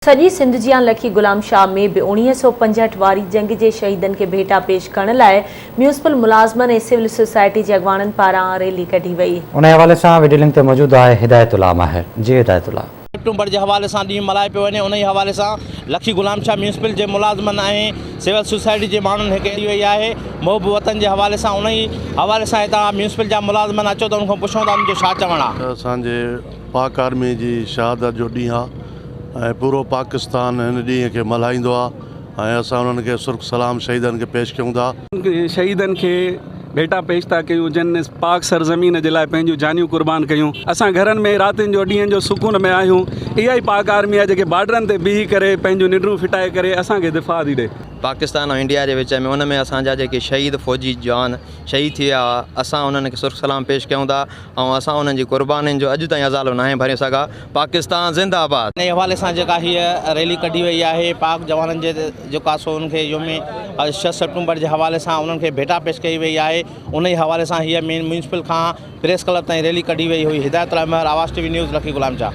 سڄي سنڌ جيان لکي غلام شاهه ۾ به 1965 واري جنگ جي شهيدن کي ڀيٽا پيش ڪرڻ لاء ميونسپل ملازمن ۽ سول سوسائٽي جي اڳواڻن پاران ريلي ڪڍي وئي. انهي حوالي سان وڊيو لنڪ تي موجود آهي هدايت الله ماهر جي هدايت الله. سيپٽمبر جي حوالي سان ڏينهن ملهايو پيو وڃي انهي حوالي سان لکي غلام شاهه ميونسپل جي ملازمن ۽ سول سوسائٽي جي ماڻهن هڪ ڪئي وئي آهي محب وطن جي حوالي سان انهي حوالي سان هتان ميونسپل جا ملازمن اچو ته ان کان پڇون ته انهن جو ڇا چوڻ آهي. اسان جي پاڪ آرمي جي شهادت جو ڏينهن آهي. ۽ پورو پاڪستان هن ڏينهن کي ملهائيندو آهي ۽ اسان انهن کي سرخ سلام شهيدن کي پيش ڪيون ٿا. شهيدن کي ڀيٽا پيش ٿا ڪيون جن پاڪ سرزمين جي لاء پنهنجون جانيون قربان ڪيون. اسان گهرن ۾ راتين جو ڏينهن جو سڪون ۾ آهيون. اها ئي پاڪ آرمي آهي جيڪي بارڊرن تي بيهي ڪري پنهنجون ننڊون ڦٽائي ڪري اسان کي دفاع ٿي ڏي. پاڪستان ۽ انڊيا جي وچ ۾ ان ۾ اسان جا جيڪي شهيد فوجي جوان شهيد ٿي ويا هئا اسان انهن کي سرخ سلام پيش ڪيون ٿا ۽ اسان انهن جي قربانين جو اڄ تائين ازالو ناهي ڀري سگها. پاڪستان زنده آباد. انهي حوالي سان جيڪا هيء ريلي ڪڍي وئي آهي پاڪ جوانن جي جيڪو آهي سو انهن کي يوم 6 سيپٽمبر جي حوالي سان انهن کي ڀيٽا پيش ڪئي وئي آهي انهي حوالي سان هيء مين ميونسپل کان پريس ڪلب تائين ريلي ڪڍي وئي هئي Hidayat Ullah Mehar Awaz T V news Lakki Ghulam Shah.